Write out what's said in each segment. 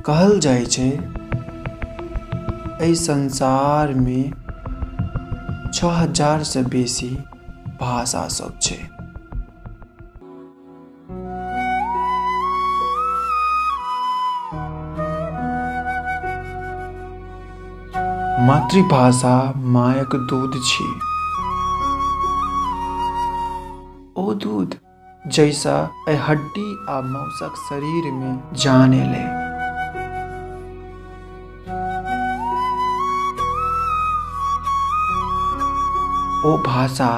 कहल जाइ छै एहि संसारमे 6000 सँ बेसी भाषा सब छै। मातृभाषा मायक दूध छी। ओ दूध जाहिसँ एहि हड्डी आ मांसक शरीरमे जान एलै। ओ भाषा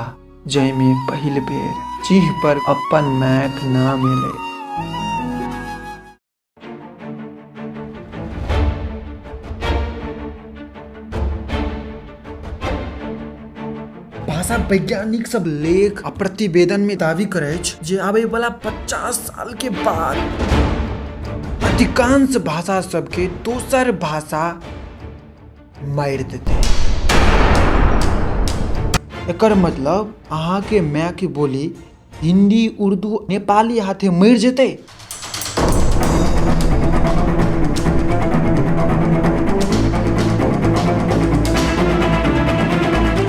जाहिमे पहिल बेर जीह पर अपन मायक नाम एलै। भाषा वैज्ञानिक सब लेख आ प्रतिवेदन में दावी करैछ जे आबे वाला 50 साल के बाद अधिकांश भाषा सबके दोसर भाषा मारि देतै। एकर मतलब अहाँके माय के बोली हिंदी, उर्दू, नेपाली हाथे मरि जेतै।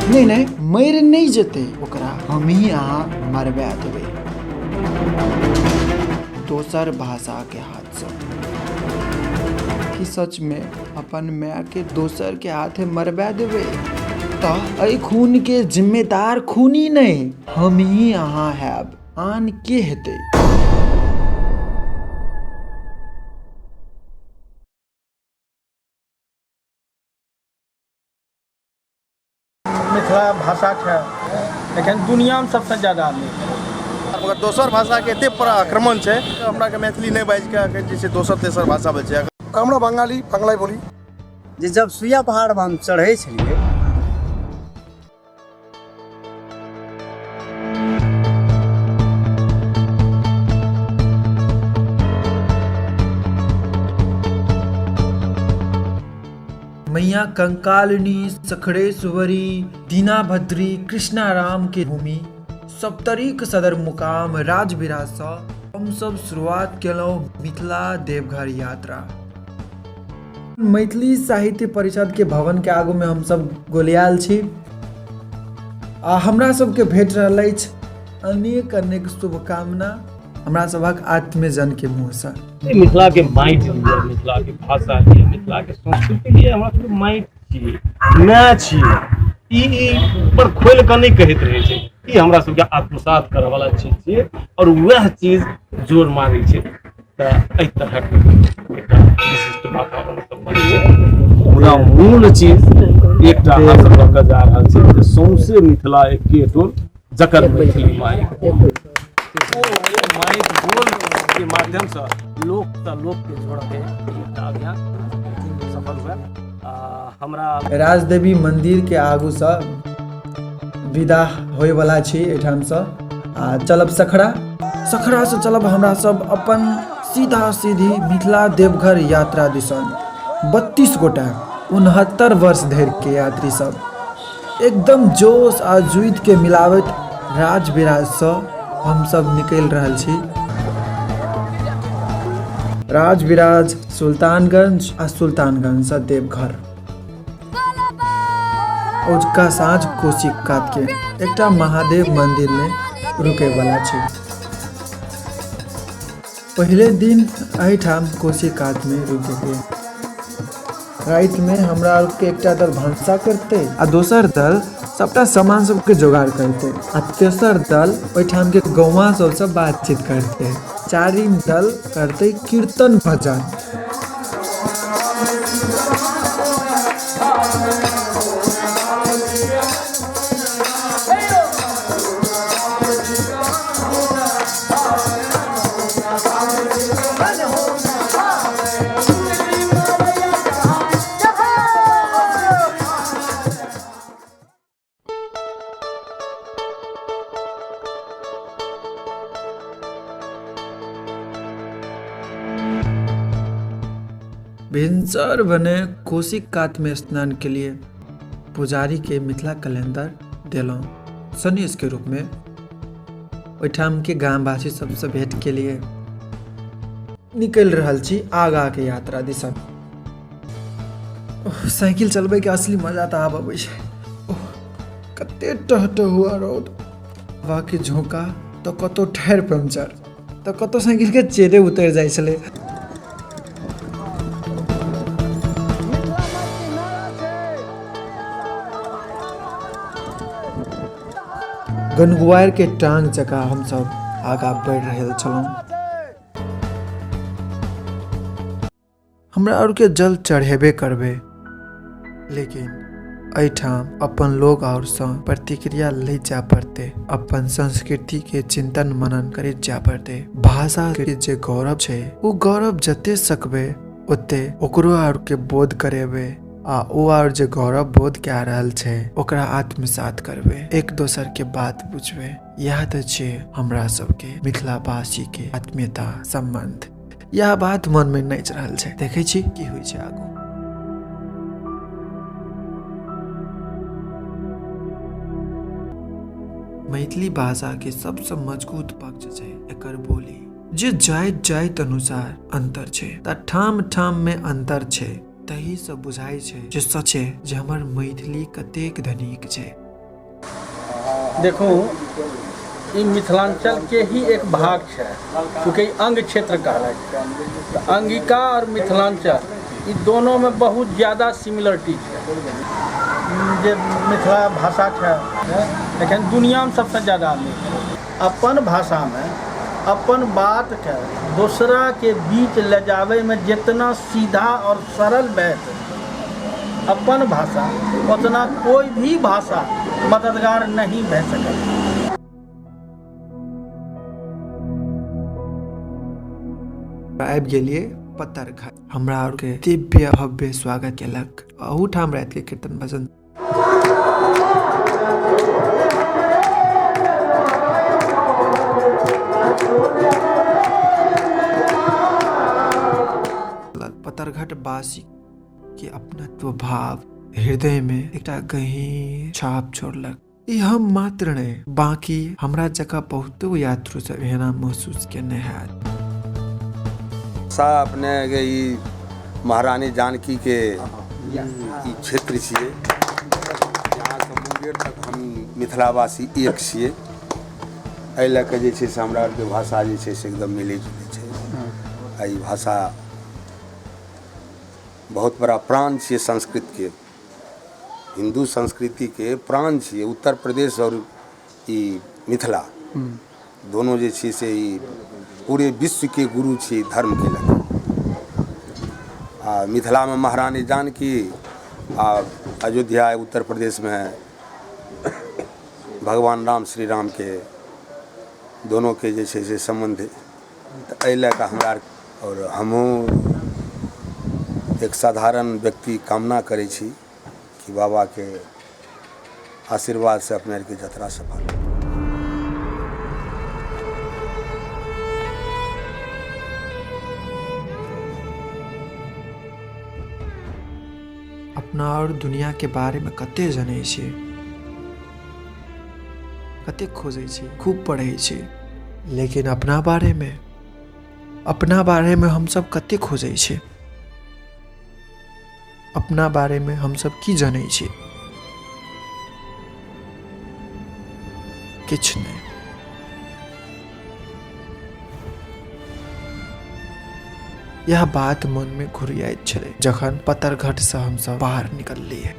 नहि नहि, मरि नहि जेतै, ओकरा हमही अहाँ मरबा देबै दोसर भाषाके हाथसँ। की सचमे अपन मायके दोसरके हाथे मरबा देबै? तऽ एहि खूनके जिम्मेदार खूनी नहि, हमही अहाँ हैब, आन के हेतै? मिथिला भाषाके एखन दुनियामे सबसँ ज्यादा आदमी। मगर दोसर भाषाके एते पर आक्रमण छै, हमराके मैथिली नहि बाजिके एखन जे छै दोसर तेसर भाषा बाजै छै। हमरा बंगाली बांग्ला बोली। जे जब सुइया पहाड़ पर हम चढ़ै छलियै, मैया कंकालिनी, सखड़ेश्वरी, दीनाभद्री, कृष्णाराम के भूमि सप्तरीक सदर मुकाम राजविराज सँ हमसब शुरुआत केलहुँ मिथिला देवघर यात्रा। मैथिली साहित्य परिषद के भवन के आगू में हमसब गोलियाल छी आ हमरा सबके भेट रहल अछि अनेक अनेक शुभकामना हमरा सभक आत्मीयजन के मुँह सँ। मिथिला के माटि लिए, मिथिला के भाषा लिए, मिथिला के संस्कृति लिए हमरा सबके माटि छियै, माय छियै, ई पर खोलि कऽ नहि कहैत रहै छै। ई हमरा सबके आत्मसात करऽ वाला चीज छियै और वएह चीज जोर मारै छै। तऽ एहि तरहक एकटा विशिष्ट वातावरण सब बनै छै। मुदा मूल चीज एकटा अहाँ सब लऽ कऽ जा रहल छी जे सौंसे मिथिला एके टोल जकर मैथिली माइक बोल, ओ माइक बोल के माध्यमसँ लोकसँ लोकके जोड़ऽके एकटा अभियान सफल हुए। हमरा राजदेवी मंदिर के आगूसँ विदा होइवला छी एहिठामसँ आ चलब सखड़ा। सखड़ासँ चलब हमरा सब अपन सीधा सीधी मिथिला देवघर यात्रा दिसन। 32 गोटा 69 वर्ष धरि के यात्री सब एकदम जोश आ जुइत के मिलाबैत राजविराजसँ हमसब निकलि रहल छी। राजविराज, सुल्तानगंज आ सुल्तानगंजसँ देवघर। औजका साँझ कोसी कात के एकटा महादेव मंदिर में रुके वाला छै। पहिले दिन एहिठाम कोसी कात में रुके के राति में हमरा के एकटा दल भनसा करते आ दोसर दल सबटा सामान सबके जोगाड़ करते आ तेसर दल ओहिठाम के गौवा सबसँ बातचीत करते, चारिम दल करते कीर्तन भजन। भिनसर भने कोसी कात में स्नान के लिए पुजारी के मिथिला कैलेंडर देलहुँ सनेस के रूप में। ओहिठाम के गामवासी सबसँ भेंट के लिए। निकलि रहल छी आगाके यात्रा दिसन। साइकिल चलबैके असली मजा तऽ आब अबै छै। ओह, कते टहटहुआ रौद, हवाके झोंका, तऽ कतौ टायर पंचर, तऽ कतौ साइकिलके चेरे उतरि जाइ छलै। गनगुआरिके टांग जकाँ हमसभ आगाँ बढ़ि रहल छलहुँ। हमरा आरके जल चढ़ेबे करबै, लेकिन एहिठाम अपन लोग आओरसँ प्रतिक्रिया लैत जाय पड़तै, अपन संस्कृतिके चिन्तन मनन करैत जाय पड़तै। भाषाके जे गौरव छै ओ गौरव जते सकबै ओते ओकरो आरके बोध करेबै, आ ओ आर जे गौरव बोध कए रहल छै ओकरा आत्मसात करबै, एक दोसरके बात बुझबै। इएह तऽ छियै हमरा सबके मिथिलावासीके आत्मीयता सम्बन्ध। इएह बात मनमे नाचि रहल छै। देखै छी की होइ छै आगू। मैथिली भाषाके सबसँ मजबूत पक्ष छै एकर बोली, जे जाइत जाइत अनुसार अन्तर छै, तऽ ठाम ठाममे अन्तर छै। तहीसँ बुझाइ छै जे सचे जे हमर मैथिली कतेक धनिक छै। देखू, ई मिथिलांचल के ही एक भाग छै, चूँकि ई अंग क्षेत्र कहलाइ छै, तऽ अंगिका और मिथिलांचल ई दोनों में बहुत ज़्यादा सिमिलरिटी छै। जे मिथिला भाषा छै एखन दुनियामे सबसँ ज़्यादा आदमी अपन भाषामे अपन बातके दोसराके बीच ले जाबैमे जितना सीधा और सरल भए अपन भाषा, उतना कोई भी भाषा मददगार नहीं भए सकत। आबि गेलियै पत्थर घाट। हमरा आरके दिव्य भव्य स्वागत केलक। अहूठाम रातिके कीर्तन भजन। पतरघट बासी के अपनत्व भाव हृदय में एकटा गहीर छाप छोड़लक। ई हम मात्र नहि, बाकी हमरा जकाँ बहुतो यात्रु सब एना महसूस केने हैत। सा अपने के ई महारानी जानकी के ई क्षेत्र छियै। यहाँ से मुंगेर तक हम मिथिलावासी एक छियै। एहि लए कऽ जे छै से हमरा आरके भाषा जे छै से एकदम मिलै जुलै छै। आ ई भाषा बहुत बड़ा प्राण छियै संस्कृतके, हिन्दू संस्कृतिके प्राण छियै। उत्तर प्रदेश आओर ई मिथिला दोनो जे छै से ई पूरे विश्वके गुरु छियै धर्मके लऽ कऽ। आ मिथिलामे महारानी जानकी आ अयोध्या उत्तर प्रदेशमे भगवान राम श्री रामके दोनोके जे छै से सम्बन्ध। तऽ एहि लए कऽ हमरा आओर हमहूँ एक साधारण व्यक्ति कामना करै छी कि बाबाके आशीर्वादसँ अपने आरके यात्रा सफल हो। अपना आओर दुनियाके बारेमे कते जनै छी, कते खोजै छी, खूब पढ़ै छी, लेकिन अपना बारेमे हमसब कते खोजै छी, अपना बारेमे हमसब की जनै छी? किछु नहि। यह बात मनमे घुरियाइत छलै जखन पतरघटसँ हमसब बाहर निकललियै।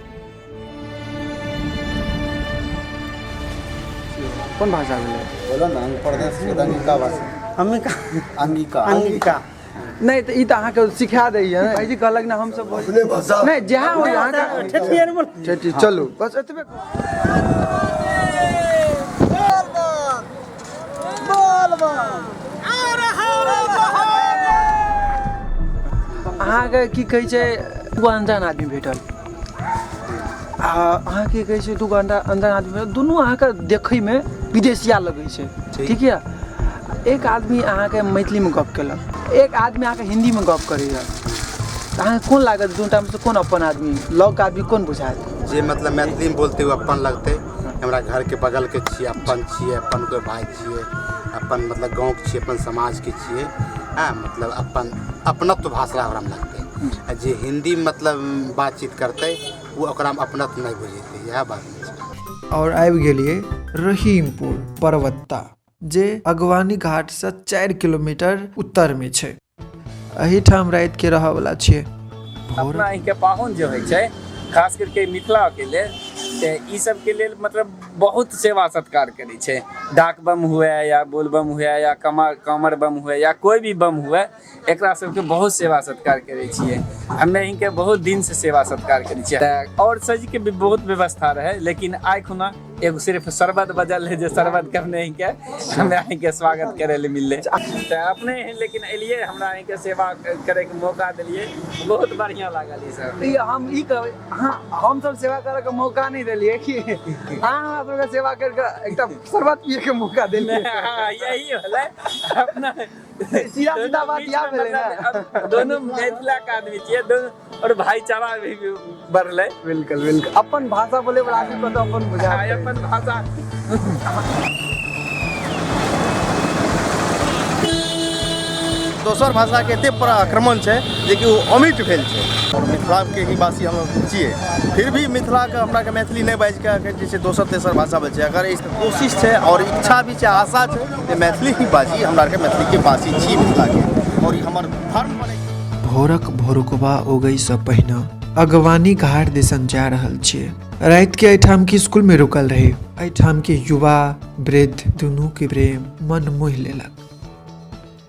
कोन भाषा भेलै? बोलो ना, प्रदेश के अंगिका भाषा। अंगिका। अंगिका। अंगिका। नहि तऽ ई तऽ अहाँके सिखा दैया ने। भाईजी कहलक ने हमसब अपने भाषा नहि जहाँ होइ अहाँके ठेठिए ने बोल। ठेठी चलू बस एतबे। अहाँके की कहै छै, दू अनजान आदमी भेटल आ अहाँके कहै छै दू अनजान आदमी भेटल, दुनू अहाँके देखैमे विदेशिया लगै छै, ठीक यऽ? एक आदमी अहाँके मैथिलीमे गप केलक, एक आदमी अहाँके हिन्दीमे गप करैए, तऽ अहाँके कोन लागत दूटामे से कोन अपन आदमी, लगके आदमी कोन बुझायत? जे मतलब मैथिलीमे बोलते ओ अपन लगतै, हमरा घरके बगलके छियै, अपन छियै, अपन कोइ भाय छियै, अपन मतलब गाँवके छियै, अपन समाजके छियै। हाँ मतलब अपन अपनत्व भाषा ओकरामे लगतै आ जे हिंदी मतलब बातचीत करतै ओ ओकरामे अपनत्व नहि बुझेतै इएह बात छै। आओर आबि गेलियै रहीमपुर परवत्ता, जे अगवानी घाटसँ 4 किलोमीटर उत्तरमे छै। एहिठाम रातिके रहऽवला छियै। अपना के पाहुन जे होइ छै, खास करके मिथिला के लेल, तऽ ई सबके लेल मतलब बहुत सेवा सत्कार करै छै। डाक बम हुए या बोल बम हुए या कमर बम हुए या कोई भी बम हुए, एकरा सबके बहुत सेवा सत्कार करै छियै। हमे हिनके बहुत दिन से सेवा सत्कार करै छियै। तऽ और सज के भी बहुत व्यवस्था रहै, लेकिन आइ खुना एगो सिर्फ शरबत बजल रहै, जे शरबत के अपने हिनके हमरा हिनके स्वागत करै लए मिललै। तऽ अपने लेकिन एलियै, हमरा हिनके सेवा करैके मौका देलियै, बहुत बढ़िआँ लागल ई सब। ई हम ई कहबै, अहाँ हमसब सेवा करैके मौका नहि देलियै कि अहाँ हमरा सबके सेवा करिके एकटा शरबत पियैके मौका देलियै? हाँ, यही होलै अपना सीधा सीधा बात इएह भेलै ने। दोनों मिथिला के आदमी छियै दोनों, और भाईचारा भी बढ़लै। बिल्कुल बिल्कुल, अपन भाषा बोले वाला आदमी को तो अपन बुझा अपन भाषा। दोसर भाषाके एते पर आक्रमण छै जेकि ओ अमिट भेल छै। आओर मिथिलाके ही वासी हम छियै, फिर भी मिथिलाके हमराके मैथिली नहि बाजिके जे छै दोसर तेसर भाषा बाजै छै। अगर एहि कोशिश छै आओर इच्छा भी छै, आशा छै जे मैथिली ही बाजी, हमरा आरके मैथिलीके वासी छी मिथिलाके, आओर ई हमर धर्म बनै। भोरक भोरुकबा उगैसँ पहिने अगवानी घाट दिसन जा रहल छियै। राति के एहिठाम के स्कूल में रुकल रही। एहिठाम के युवा वृद्ध दुनू के प्रेम मन मोहि लेलक।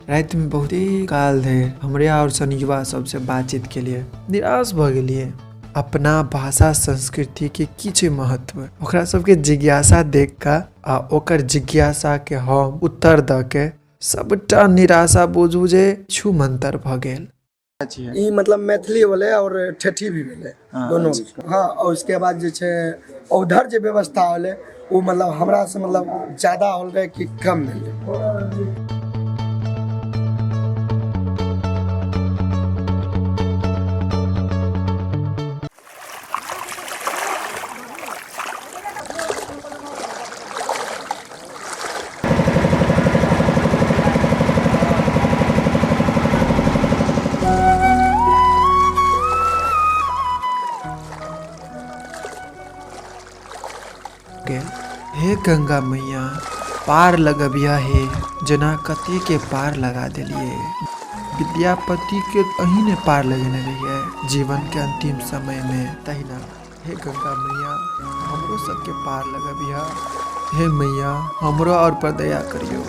राति में बहुते काल धरि हमरे और सन युवा सबसे बातचीत के लिए निराश भऽ गेलियै। अपना भाषा संस्कृति के की छै महत्व, ओकरा सबके जिज्ञासा देख कऽ आ ओकर जिज्ञासा के हम उत्तर दऽ के सबटा निराशा बुझू जे छू मंतर भऽ गेल। ई मतलब मैथिली होलै और ठेठी भी भेलै दोनों। हाँ, और उसके बाद जे छै उधर जे व्यवस्था होलै ओ मतलब हमरा से मतलब ज्यादा होलै कि कम भेलै। हे गंगा मैया पार लगबिया हे, जेना कते के पार लगा देलिए। विद्यापति के अही ने पार लगेने रहिए जीवन के अंतिम समय में, तहिना हे गंगा मैया हमरो सबके पार लगबिया। हे मैया हमरो और पर दया करियो।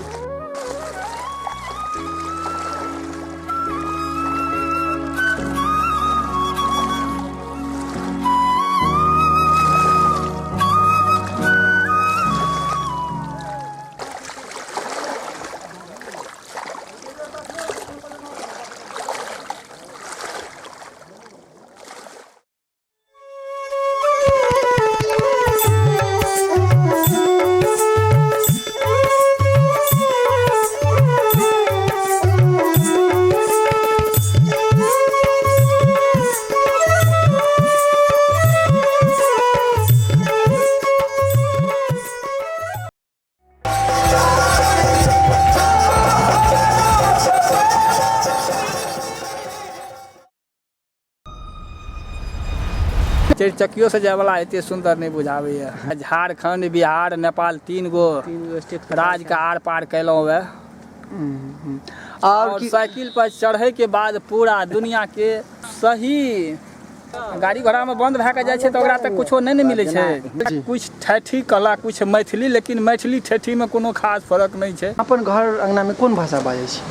चारिचक्कियोसँ जायवला एते सुन्दर नहि बुझाबैए। झारखण्ड, बिहार, नेपाल 3 गो राज्यके आर पार केलहुँ वएह। और साइकिल पर चढ़े के बाद पूरा दुनिया के सही गाड़ी घोड़ा में बंद भए के जाइ छै तऽ ओकरा तऽ कुछो नहि ने मिलै छै। कुछ ठेठी कला, कुछ मैथिली, लेकिन मैथिली ठेठी में कोनो खास फर्क नहि छै। अपन घर अंगना में कोन भाषा बाजै छी?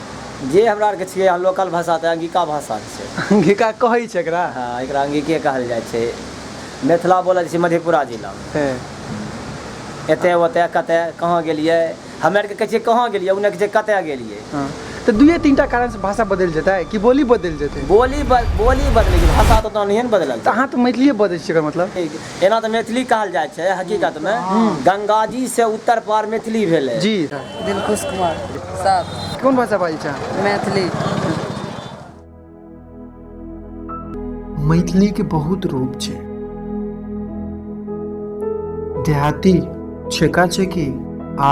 जे हमरा आरके छियै यहाँ लोकल भाषा तऽ अंगिका भाषा छै। अंगिका कहै छै एकरा? हँ, एकरा अंगिके कहल जाइ छै। मिथिला बोलल जाइ छै मधेपुरा जिलामे। एते ओते कते कहाँ गेलियै, हमे आरके कहै छियै कहाँ गेलियै, ओ नहि कहै छै कतऽ गेलियै। हँ, तऽ दुइये तीनटा कारणसँ भाषा बदलि जेतै कि बोली बदलि जेतै? बोली बदलि गेलै, भाषा तऽ ओतना नहिए ने बदलल। तऽ अहाँ तऽ मैथिलीए बजै छियै, एकर मतलब? एना तऽ मैथिली कहल जाइ छै हकीकतमे, गंगाजी से उत्तर पार मैथिली भेलै। जी। दिलखुश कुमार साहब। कोन भाषा बाजै छै अहाँ? मैथिली। मैथिली के बहुत रूप छै, देहाती, छेका छेकी आ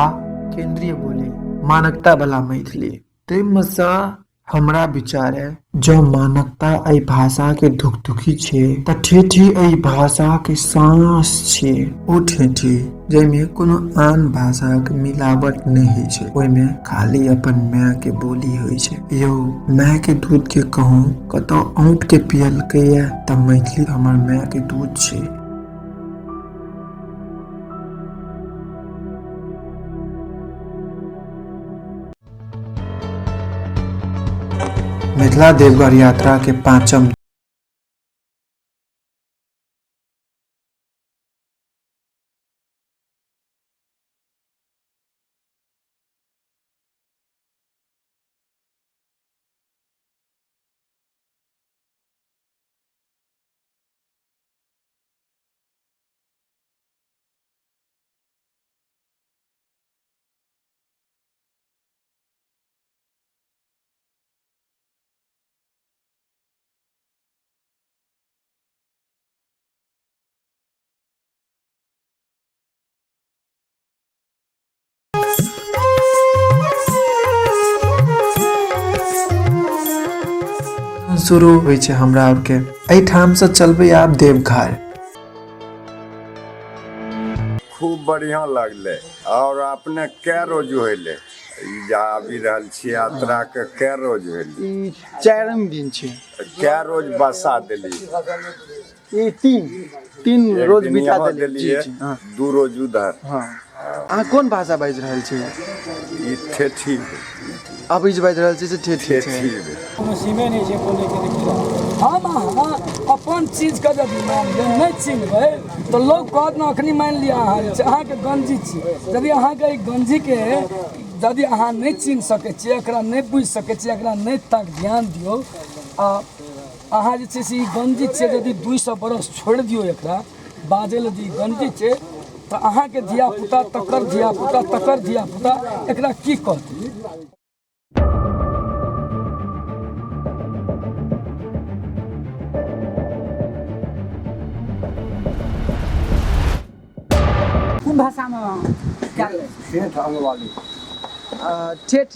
केंद्रीय बोली मानकता वाला मैथिली। ताहिमे सँ हमरा विचारे जँ मानकता एहि भाषाके धुकधुकी छै तऽ ठेठी एहि भाषाके साँस छियै। ओ ठेठी जाहिमे कोनो आन भाषाक मिलावट नहि होइ छै, ओहिमे खाली अपन मायके बोली होइ छै। यौ मायके दूधके कहूँ कतौ औंटके पियलकैए तऽ मैथिली हमर मायके दूध छै। मिथिला देवघर यात्रा के पांचम शुरू होइ छै हमरा आरके एहिठामसँ चलबै आब देवघर। खूब बढ़िआँ लगलै आओर अपने कै रोज होइलै ई जे आबि रहल छी यात्राके कै रोज होइलै? ई चारिम दिन छै। कै रोज बसा देली? ई तीन एक रोज दिन बिता यहाँ देलियै। देलियै, जी, जी, हँ। 2 रोज उधर। हँ। अहाँ कोन भाषा बाजि रहल छी? ई ठेठी। आब ई जे बाजि रहल छी से ठेठी छै। ठेठी भेल। कोनो सीमे नहि छै बोलैके तऽ की रहत। हम अहाँ अपन चीजके यदि मानि लिअ नहि चिन्हबै तऽ लोक कहत ने अखनी मानि लिअ अहाँ जे छै अहाँके गंजी छी, यदि अहाँके एहि गंजीके यदि अहाँ नहि चिन्ह सकै छियै, एकरा नहि बुझि सकै छियै, एकरा नहि तक ध्यान दियौ आ अहाँ जे छै से ई गंजी छियै, यदि 200 बरस छोड़ि दियौ एकरा बाजै लए जे ई गंजी छै तऽ अहाँके धियापुता तकर धियापुता तकर धियापुता एकरा की कहतै। कोन भाषामे कयल जाइ छै? ठेठ अंगवाली। ठेठ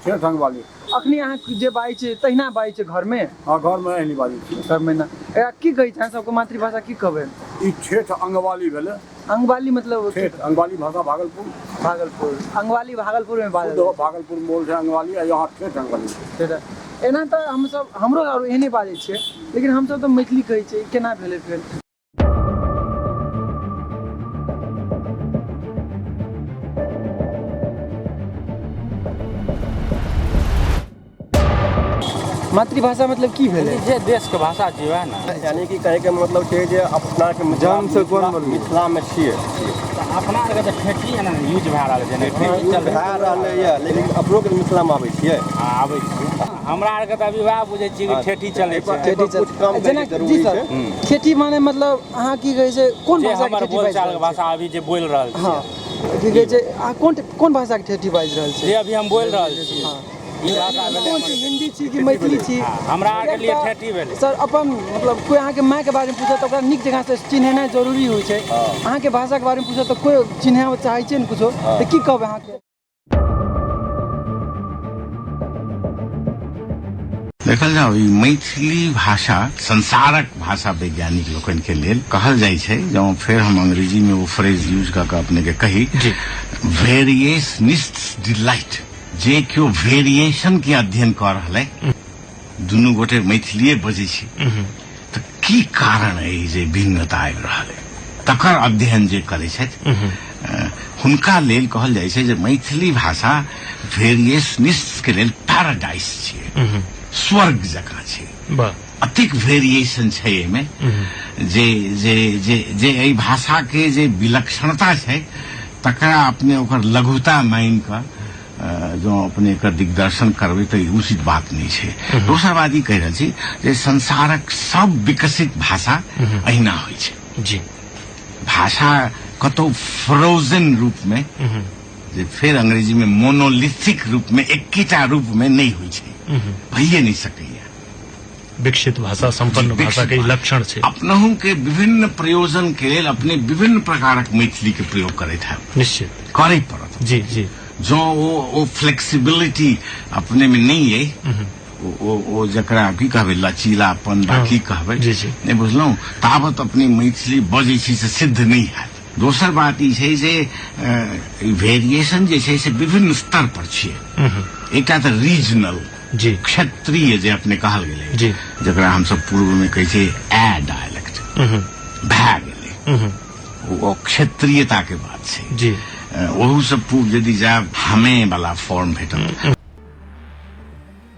ठेठ अंगवाली। अखनी अहाँ जे बाजै छियै तहिना बाजै छियै घरमे? हँ, घरमे एहनी बाजै छियै। घरमे ना। एकरा की कहै छै अहाँ सबके मातृभाषा की कहबै? ई ठेठ अंगवाली भेलै। अंगवाली मतलब ठेठ अंगवाली भाषा भागलपुर। भागलपुर अंगवाली भागलपुर में बाजल शुद्ध भागलपुर मोल छै अंगवाली आ यहाँ ठेठ अंगवाली। ठेठ एना तऽ हमसब हमरो आर एहने बाजै छियै, लेकिन हमसब तऽ मैथिली कहै छियै, केना भेलै फेर? मातृभाषा मतलब की भेलै? जे देश के भाषा छियै वएह ने। यानी कि कहै के मतलब छै जे अपना के जन्म से कोन बोलबै? मिथिला में छियै। अपना आरके तऽ ठेठी एना यूज भए रहल छै ने, ठेठी चल भए रहलैए, लेकिन अपनो के मिथिला में आबै छियै। हँ, आबै छियै। हमरा आरके तऽ अभी वएह बुझै छियै कि ठेठी चलै छै। ठेठी कुछ काम करैके जेना जरूरी जी सर, छै। ठेठी माने मतलब अहाँ की कहै छै कोन जे भाषा के हमर ठेठी बाजि बोलचाल रहल के छी? भाषा अभी जे बोलि रहल छियै। हँ, की कहै छै अहाँ कोन कोन भाषा के ठेठी बाजि रहल छी? जे अभी हम बोलि रहल छियै। ई भाषा भेलै कोन छी, हिंदी छी कि मैथिली छी? हमरा आरके लिए ठेठी भेलै। सर अपन मतलब कोइ अहाँके मायके बारेमे पूछत तऽ ओकरा नीक जकाँ से चिन्हेनाइ जरूरी होइ छै। अहाँके भाषाके बारेमे पूछत तऽ कोइ चिन्है चाहै छै ने कुछो, तऽ की कहबै अहाँके? देखल जाओ, ई मैथिली भाषा संसारक भाषा वैज्ञानिक लोकनि के लेल कहल जाइ छै। जँ फेर हम अंग्रेजी में ओ फ्रेज यूज कऽ के अपने के कही, वेरिएशनिस्ट डिलाइट, जे केओ वेरिएशन के अध्ययन कऽ रहल है, दुनू गोटे मैथिलीए बजै छी, तऽ की कारण अइ जे भिन्नता आबि रहल है, तकर अध्ययन जे करै छथि हुनका लेल कहल जाइ छै जे मैथिली भाषा वेरिएशनिस्ट के लेल पैराडाइज छियै, स्वर्ग जकाँ छै। अतेक वेरिएशन छै एहिमे जे जे जे जे एहि भाषा के जे विलक्षणता छै तकरा अपने ओकर लघुता मानि कऽ जँ अपने एकर दिग्दर्शन करबै तऽ ई उचित बात नहि छै। दोसर बात ई कहि रहल छी जे संसारक सब विकसित भाषा अहिना होइ छै। जी। भाषा कतौ फ्रोजन रूप में, जे फेर अंग्रेजी में मोनोलिथिक रूप में, एकेटा रूप में नहि होइ छै, भइए नहि सकैया। विकसित भाषा, संपन्न भाषा के ई लक्षण छै। अपनहु के विभिन्न प्रयोजन के लेल अपने विभिन्न प्रकारक मैथिली के प्रयोग करैत हैब। निश्चित करै पड़त। जी, जी। जँ ओ फ्लेक्सिबिलिटी अपने में नहीं अइ, ओ ओ जकरा की कहबै लचीलापन बा की कहबै नहि बुझलहुँ ताबत अपने मैथिली बजै छी से सिद्ध नहि हैत दोसर बात ई छै जे वेरिएशन जे छै से विभिन्न स्तर पर छियै एकटा तऽ रीजनल जी क्षेत्रीय जे अपने कहल गेलै जी जकरा हमसब पूर्व मे कहै छियै ए डायलेक्ट भए गेलै ओ क्षेत्रीयता के बात छै जी ओहू से पूर्व यदि जायब हमे वाला फॉर्म भेटत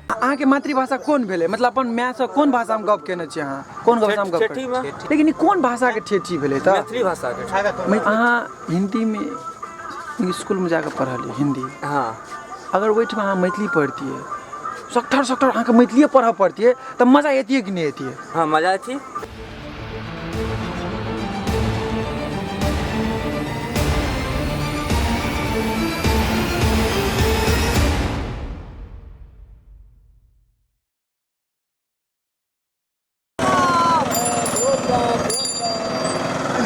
अहाँके मातृभाषा कोन भेलै मतलब अपन मायसँ कोन भाषामे गप केने छी अहाँ कोन भाषामे गप ठेठीमे। लेकिन ई कोन भाषाके ठेठी भेलै तऽ मैथिली भाषाके अहाँ हिन्दीमे इसकुलमे जाकऽ पढ़लियै हिन्दी हँ अगर ओहिठाम अहाँ मैथिली पढ़तियै सट्टर सट्टर अहाँके मैथिलिए पढ़ऽ पड़तियै तऽ मजा एतियै कि नहि एतियै हँ मजा एतियै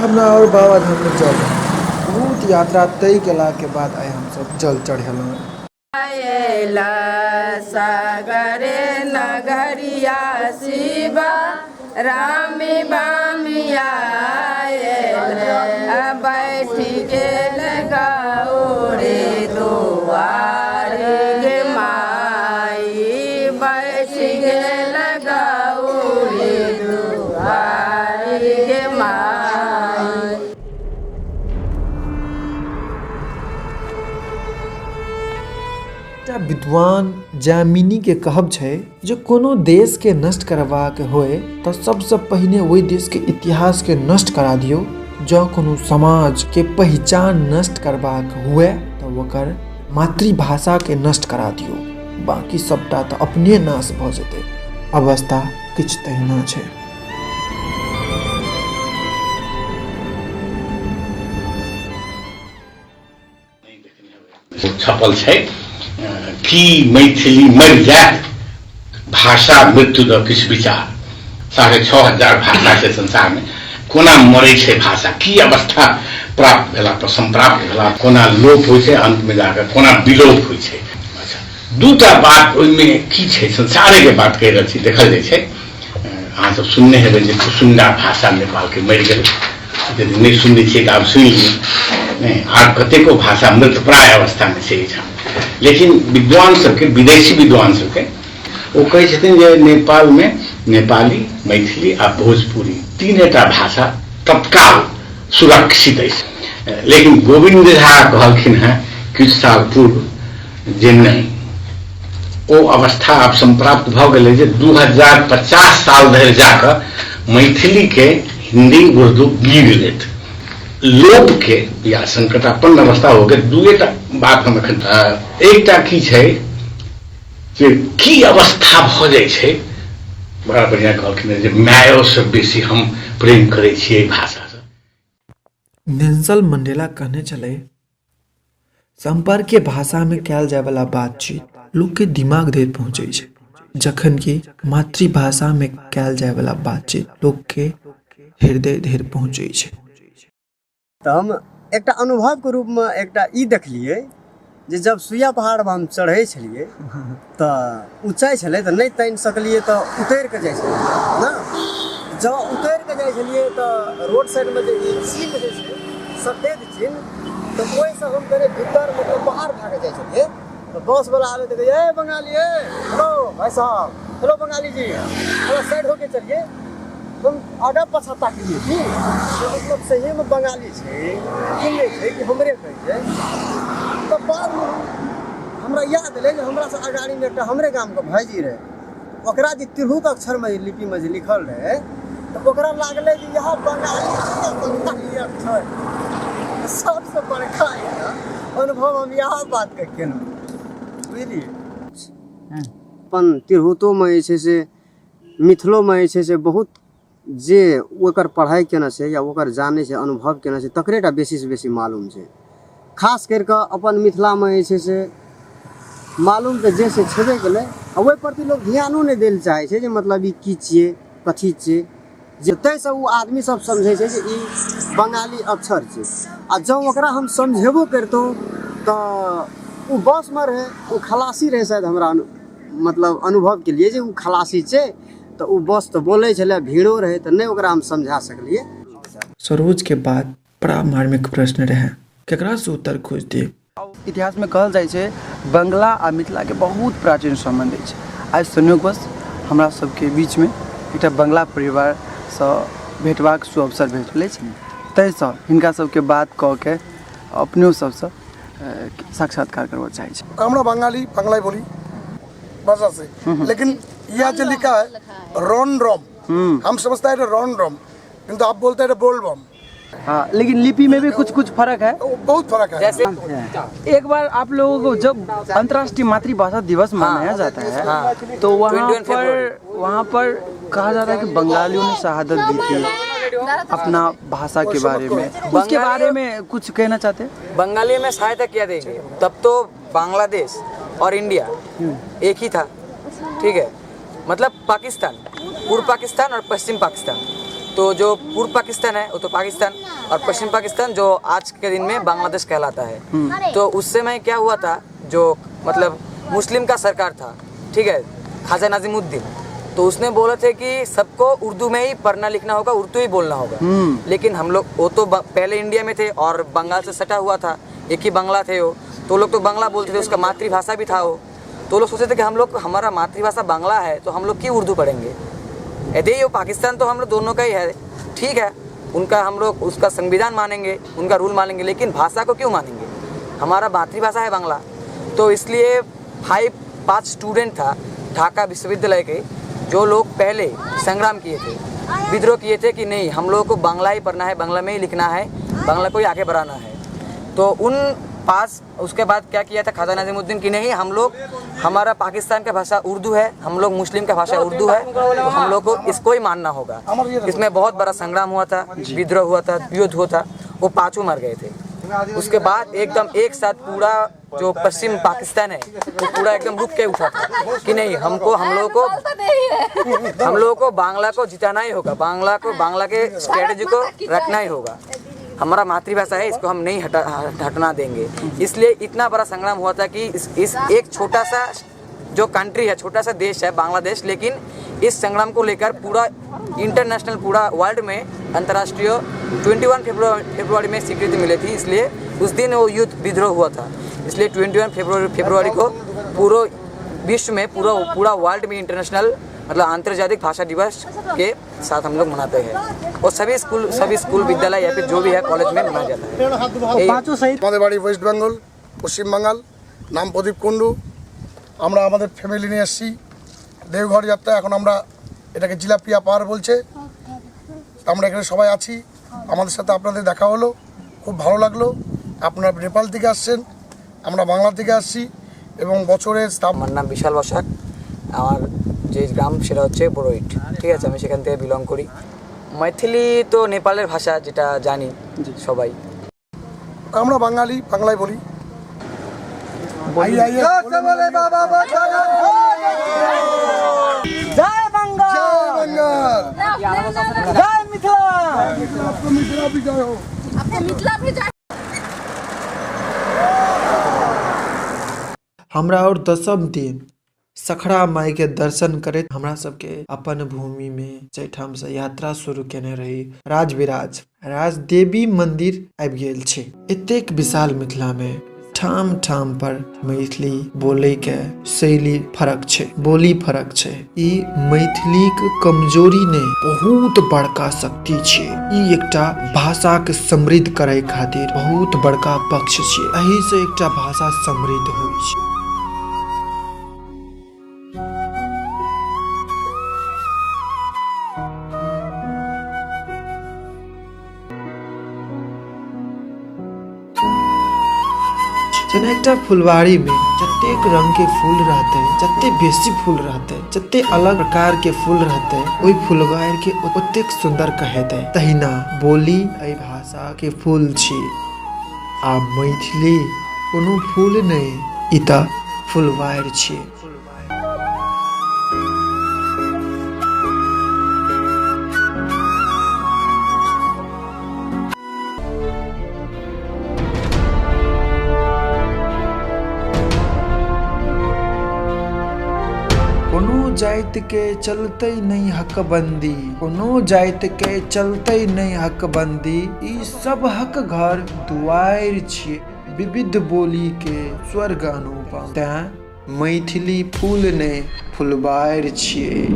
हमरा आओर बाबाधाममे जल बहुत यात्रा तय केलाके बाद आइ हमसभ जल चढ़ेलहुँ सागरे नगरिया शिवा राम बामिया बैठ गेल गौरी दुआर गे माई बैठ गेल गौरी दुआर गे माई एकटा विद्वान जैमिनीके कहब छै जे कोनो देशके नष्ट करबाक होय तऽ सबसँ पहिने ओहि देशके इतिहासके नष्ट करा दियौ जँ कोनो समाजके पहिचान नष्ट करबाक हुए तऽ ओकर मातृभाषाके नष्ट करा दियौ बाँकी सबटा तऽ अपने नाश भऽ जेतै अवस्था किछु तहिना छै छपल छै की मैथिली मरि जायत भाषा मृत्यु दऽ किछु विचार 6500 भाषा छै संसारमे कोना मरै छै भाषा की अवस्था प्राप्त भेला पर सम्प्राप्त भेला कोना लोप होइ छै अन्तमे जाकऽ कोना विलोप होइ छै अच्छा दूटा बात ओहिमे की छै संसारेके बात कहि रहल छी देखल जाइ छै अहाँ सब सुनने हेबै जे कुसुंडा भाषा नेपालके मरि गेलै यदि नहि सुनने छियै तऽ आब सुनि लिअ नहि आर कतेको भाषा मृतप्राय अवस्थामे छै एहिठाम लेकिन विद्वान सबके विदेशी विद्वान सबके ओ कहै छथिन जे नेपालमे नेपाली मैथिली आ भोजपुरी तीनेटा भाषा तत्काल सुरक्षित अछि लेकिन गोविन्द झा कहलखिन हेँ किछु साल पूर्व जे नहि ओ अवस्था आब सम्प्राप्त भऽ गेलै जे 2050 साल धरि जाकऽ मैथिलीके हिन्दी उर्दू गीर लेत लोप के या संकटापन्न अवस्था हो गेल दूएटा बात हम एखन एकटा की छै जे की अवस्था भऽ जाइ छै बड़ा बढ़िआँ कहलखिन जे मायोसँ बेसी हम प्रेम करै छियै एहि भाषासँ नेल्सन मंडेला कहने छलै सम्पर्कके भाषामे कयल जायवला बातचीत लोकके दिमाग धरि पहुँचै छै जखन कि मातृभाषामे कयल जायवला बातचीत लोकके हृदय धरि पहुँचै छै तऽ हम एकटा अनुभवके रूपमे एकटा ई देखलियै जे जब सुइया पहाड़पर हम चढ़ै छलियै तऽ ऊँचाइ छलै तऽ नहि तानि सकलियै तऽ उतरि कऽ जाइ छलियै ने जँ उतरि कऽ जाइ छलियै तऽ रोड साइडमे जे ई चिन्ह जे छै सफेद चिन्ह तऽ ओहिसँ हम कनि भीतर मतलब बाहर भए कऽ जाइ छलियै तऽ बसवला आबै तऽ कहै ए बंगाली ए हेलो भाई साहब हेलो बंगाली जी थोड़ा साइड होके चलिए हम आगाँ पाछाँ ताकलियै की जे मतलब सहीमे बंगाली छै कि नहि छै कि हमरे कहै छै तऽ बादमे हमरा याद एलै जे हमरासँ अगाड़ीमे एकटा हमरे गामके भाइजी रहै ओकरा जे तिरहुत अक्षरमे जे लिपिमे जे लिखल रहै तऽ ओकरा लागलै जे इएह बंगाली छै बंगाली अक्षर सबसँ बड़का अनुभव हम इएह बातके केलहुँ बुझलियै अपन तिरहुतोमे जे छै से मिथिलोमे जे छै से बहुत जे ओकर पढ़ाइ केने छै या ओकर जानै छै अनुभव केने छै तकरे टा बेसीसँ बेसी मालूम छै खास करि कऽ अपन मिथिलामे जे छै से मालूम तऽ जे से छेबे केलै आ ओहि प्रति लोक ध्यानो नहि दै लए चाहै छै जे मतलब ई की छियै कथी छियै जे ताहिसँ ओ आदमी सब समझै छै जे ई बंगाली अक्षर छै आ जँ ओकरा हम समझेबो करितहुँ तऽ ओ बसमे रहै ओ खलासी रहै शायद हमरा मतलब अनुभव केलियै जे ओ खलासी छै तऽ ओ बस तऽ बोलै छलै भीड़ो रहै तऽ नहि ओकरा हम समझा सकलियै। सरोज के बात बड़ा मार्मिक प्रश्न रहे, केकरा से उत्तर खोजती। इतिहासमे कहल जाइ छै बंगला आ मिथिलाके बहुत प्राचीन सम्बन्ध अछि। आइ संयोगवश हमरा सबके बीचमे एकटा बंगला परिवारसँ भेटबाक सुअवसर भेटल अछि, ताहिसँ हिनका सबके बात कऽ के अपनो सबसँ साक्षात्कार करबऽ चाहै छी। আমরা বাঙালি, বাংলায় বলি भाषा से, लेकिन यह जो लिखा है रन रम, हम समझता है रन रम, किंतु आप बोलते हैं बोल बम। हाँ, लेकिन लिपि में भी कुछ कुछ फर्क है, बहुत फर्क है। जैसे एक बार आप लोगों को जब अंतर्राष्ट्रीय मातृभाषा दिवस मनाया जाता है, तो वहाँ पर कहा जाता है कि बंगालियों ने शहादत दी थी अपना भाषा के बारे में, उसके बारे में कुछ कहना चाहते हैं? बंगाली में सहायता किया देंगे, तब तो बांग्लादेश और इंडिया एक ही था, ठीक है, मतलब पाकिस्तान, पूर्व पाकिस्तान और पश्चिम पाकिस्तान। तो जो पूर्व पाकिस्तान है वो तो पाकिस्तान, और पश्चिम पाकिस्तान जो आज के दिन में बांग्लादेश कहलाता है। तो उस समय क्या हुआ था, जो मतलब मुस्लिम का सरकार था, ठीक है, ख्वाजा नाजिमुद्दीन, तो उसने बोला था कि सबको उर्दू में ही पढ़ना लिखना होगा, उर्दू ही बोलना होगा। लेकिन हम लोग वो तो पहले इंडिया में थे और बंगाल से सटा हुआ था, एक ही बांग्ला थे वो, तो लोग तो बांग्ला बोलते थे, उसका मातृभाषा भी था वो। तो लोग सोचते थे कि हम लोग, हमारा मातृभाषा बांग्ला है तो हम लोग क्यों उर्दू पढ़ेंगे, यदि वो पाकिस्तान तो हम लोग दोनों का ही है, ठीक है, उनका हम लोग उसका संविधान मानेंगे, उनका रूल मानेंगे, लेकिन भाषा को क्यों मानेंगे, हमारा मातृभाषा है बांग्ला। तो इसलिए 5 स्टूडेंट था ढाका विश्वविद्यालय के, जो लोग पहले संग्राम किए थे, विद्रोह किए थे कि नहीं हम लोगों को बांग्ला ही पढ़ना है, बांग्ला में ही लिखना है, बांग्ला को ही आगे बढ़ाना है। तो उन पास उसके बाद क्या किया था ख्वाजा नाजिमुद्दीन की नहीं हम लोग, हमारा पाकिस्तान का भाषा उर्दू है, हम लोग मुस्लिम का भाषा उर्दू है, तो हम लोग को इसको ही मानना होगा। इसमें बहुत बड़ा संग्राम हुआ था, विद्रोह हुआ था, युद्ध हुआ था, वो पाँचों मर गए थे। उसके बाद एकदम एक साथ पूरा जो पश्चिम पाकिस्तान है वो पूरा एकदम रुक के उठा था कि नहीं हमको, हम लोगों को बांग्ला को जिताना ही होगा, बांग्ला को, बांग्ला के स्ट्रेटजी को रखना ही होगा, हमारा मातृभाषा है, इसको हम नहीं हटना देंगे। इसलिए इतना बड़ा संग्राम हुआ था कि इस एक छोटा सा जो कंट्री है, छोटा सा देश है बांग्लादेश, लेकिन इस संग्राम को लेकर पूरा इंटरनेशनल, पूरा वर्ल्ड में अंतर्राष्ट्रीय 21 फरवरी में स्वीकृति मिली थी। इसलिए उस दिन वो युद्ध विद्रोह हुआ था, इसलिए 21 फरवरी को पूरा विश्व में, पूरा वर्ल्ड में इंटरनेशनल मतलब आंतर्जातिक भाषा दिवस के साथ हम लोग मनाते हैं, और सभी स्कूल विद्यालय या फिर जो भी है कॉलेज में मनाया जाता है। पाँचों शहीद আমাদের বাড়ি ওয়েস্ট বেঙ্গল, পশ্চিম বাঙ্গাল, নাম প্রদীপ কুণ্ডু। আমরা আমাদের ফ্যামিলি নিয়ে এসেছি দেওঘর যাত্রা। এখন আমরা এটাকে জিলাপিয়া পাহাড় বলছে, আমরা এখানে সবাই আছি। আমাদের সাথে আপনাদের দেখা হলো, খুব ভালো লাগলো। আপনারা নেপাল থেকে আসছেন, আমরা বাংলা থেকে আসছি, এবং বছরের আমার নাম বিশাল বসাক, আমার যে গ্রাম সেটা হচ্ছে বড়ইট, ঠিক আছে, আমি সেখান থেকে বিলং করি। मैथिली তো নেপালের ভাষা, যেটা জানি সবাই। আমরা বাঙালি, বাংলায় বলি। জয় বাংলা, জয় বাঙ্গাল, জয় মিথিলা, মিথিলা বিজয় হোক, मिथिला भी जय। हमरा और दसम दिन सखड़ा माई के दर्शन करैत हमरा सबके अपन भूमि में जाहिठाम से यात्रा शुरू केने रही राजविराज राजदेवी मंदिर आबि गेल छै। एतेक विशाल मिथिला में ठाम ठाम पर मैथिली बोले के शैली फरक छै, बोली फरक छै। ई मैथिली के कमजोरी ने बहुत बड़का शक्ति छै। ई एकटा भाषा के समृद्ध करे खातिर बहुत बड़का पक्ष छै। एही से एकटा भाषा समृद्ध होइ छै। जेना एकटा फुलवारी में जतेक रंग के फूल रहते, जते बेसी फूल रहते, जते अलग प्रकार के फूल रहते, ओहि फुलवारी के ओतेक सुंदर कहेते। तहिना बोली एहि भाषा के फूल छी, आ मैथिली कोनो फूल नहीं, ई त फुलवारी छी। जातिके चलतै नहि हकबन्दी, कोनो जातिके चलतै नहि हकबन्दी, ई सबहक घर दुआरि छियै। विविध बोलीके स्वर्ग अनुपम, तैँ मैथिली फूल नहि फुलबारि छियै।